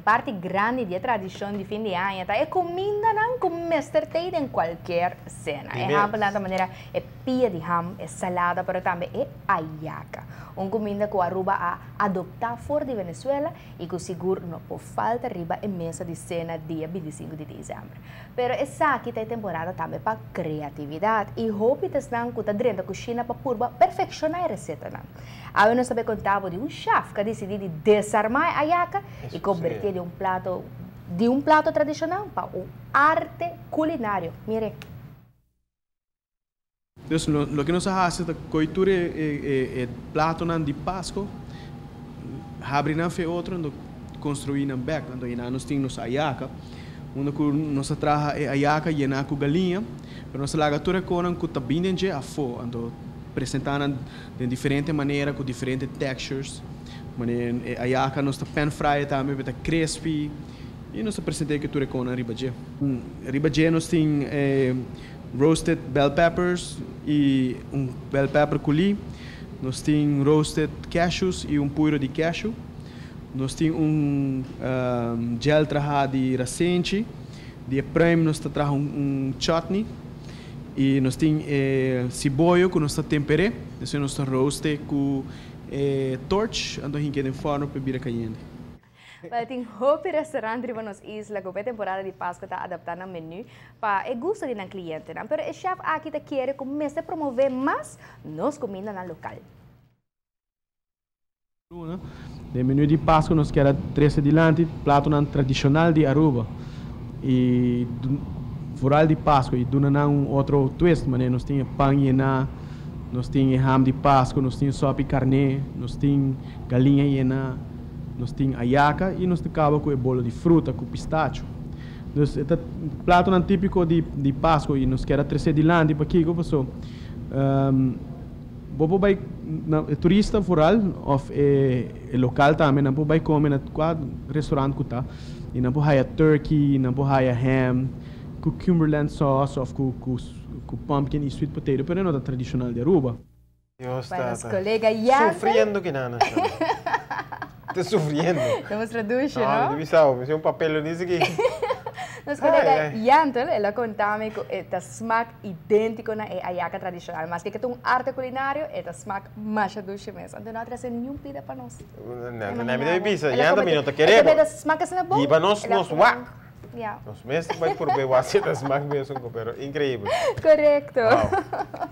Parti grandi di e tradicion di fin di aña ta e cumindanan cu mester t'ey den cualkier cena. Ehempelnan ta manera e pia di ham, e salada, pero tambe e ayaca. Un cuminda cu Aruba a adopta for di Venezuela y cu sigur no por falta riba e mesa di cena dia 25 di december. Pero esaki ta e temporada tambe pa creatividad y hopi ta esnan cu ta drenta cushina pa purba perfecciona e recetanan. Awe nos ta bay conta bo di un chef cu a dicidi di desarma e ayaca y converti'e di un plato di un plato tradicional pa un arte culinario. Mire. Dus loke nos a hasi ta koe tur e platonan di Pasko, habri nan fe otro anto konstruí nan bèk. Anto einan nos tin nos ayaka, unda ku nos a traha e ayaka yená ku galiña, pero nos a laga tur e konan ku ta bin den dje afó, anto presentá nan den diferente manera ku diferente textures. Manera e ayaka nos ta pan fry e tambe, ta crispy i nos ta present'é ku tur e konan riba dje. Riba dje nos tin e Roasted bell peppers y un bell pepper culi. Nos tin roasted cashews y un puiro di cashew. Nos tin un gel traha di rasenchi. Di e pruim nos ta traha un chutney. Y nos tin e siboyo cu nos ta tempere. Despues nos ta roaste cu e torch anto hinke den forno pa e bira cayente. Wel, tin hopi restaurant riba nos isla ku p'e temporada di Pasku ta adaptá nan menú pa e gusto di nan klientenan. Pero e chef aki ta kere ku mester promové mas nos kumindanan lokal. Luna, Den menú di Pasku nos kier a trese dilanti platonan tradishonal di Aruba i vooral di Pasku i duna nan un otro twist manera nos tin e pan yená, nos tin e ham di Pasku, nos tin sòpi karné, nos tin galiña yená. Nos tin ayaka i nos ta kaba ku e bolo di fruta ku pistacho. Dus e ta platonan típiko di di Pasku i nos kier a tres'é dilanti pakiko paso bo por bai na e turista foral òf e e lokal tambe nan por bai kome na kua restaurant ku ta i nan por haya turkey, nan por haya ham ku cumberland sauce òf ku ku ku pumpkin i sweet potato pero e no ta tradishonal di Aruba. Dios Bueno, tata. colega Yandel. Sufriendo ki nana shon. Ta sufriendo. Ta mustra dushi, No, no? mi ta bisa bo, mi si un papel lo dici ki. Nos Ai, colega ai. Yandel, el a conta mi cu e ta smaak identico na e ayaca tradicional. Maske cu ta un arte culinario, e ta smaak masha dushi mes. Anto no a trece niun pida pa nos. No, no, mi Imagina ta bo. bisa, El a Yandel, mi comete- no ta e kere bo. ta smaak asina bon. Hiba nos, El a nos come. wak. Ja. Nos mes bai purbe wak si e ta smaak mesun, pero increibel. Correcto. Wow.